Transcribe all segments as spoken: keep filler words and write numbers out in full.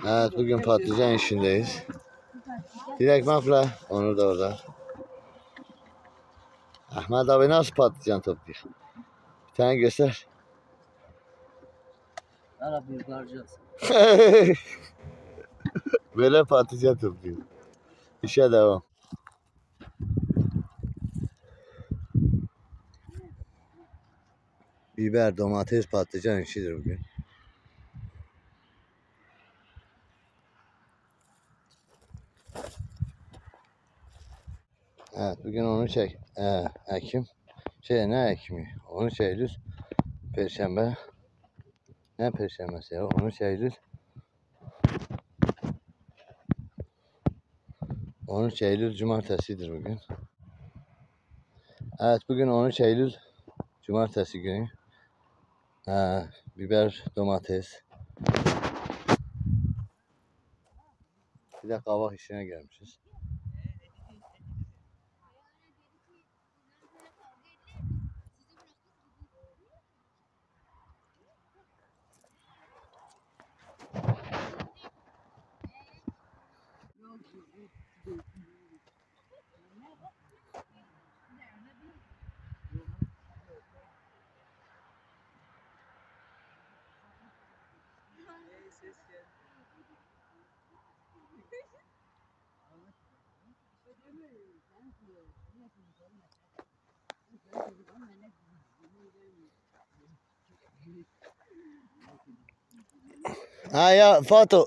Evet, bugün patlıcan işindeyiz. Direkt mafla, Onur da orada. Ahmet abi nasıl patlıcan topluyor? Bir tane göster. Ara bir parçası. Böyle patlıcan topluyor. İşe devam. Biber, domates, patlıcan işidir bugün. Evet, bugün on üç Ek-, e, Ekim. Şey, ne Ekim'i? On üç Eylül. Perşembe. Ne perşembesi ya? On üç Eylül. On üç Eylül cumartesidir bugün. Evet, bugün on üç Eylül cumartesi günü. Ee, biber, domates. Bir de kabak işine gelmişiz. Ha ya Fato.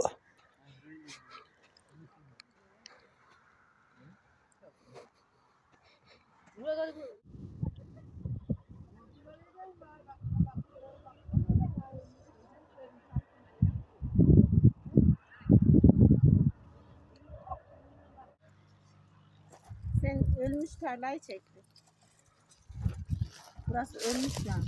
Sen ölmüş tarlayı çektin. Burası ölmüş lan.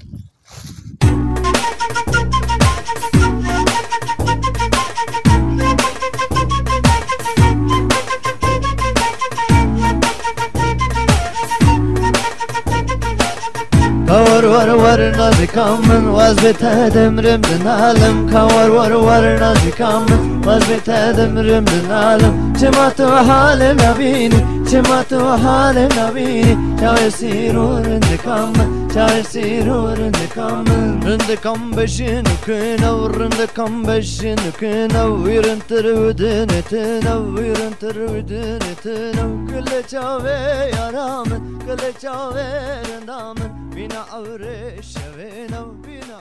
Ka war war war nazika min, waz bê te demrim dinalim. Ka war war war nazika min, waz bê te demrim dinalim. Çima tu halê nabînî, çima tu halê nabînî. Çawê sîr û rindika min, çawê sîr û rindika min. Rindika min beşin û kinew, rindika min beşin û kinew. Wî rintir û dinê tinew, wî rintir û dinê tinew. Gilê çavê yara min, gilê çavê rinda min. Bîna ewrê şevê new, bîna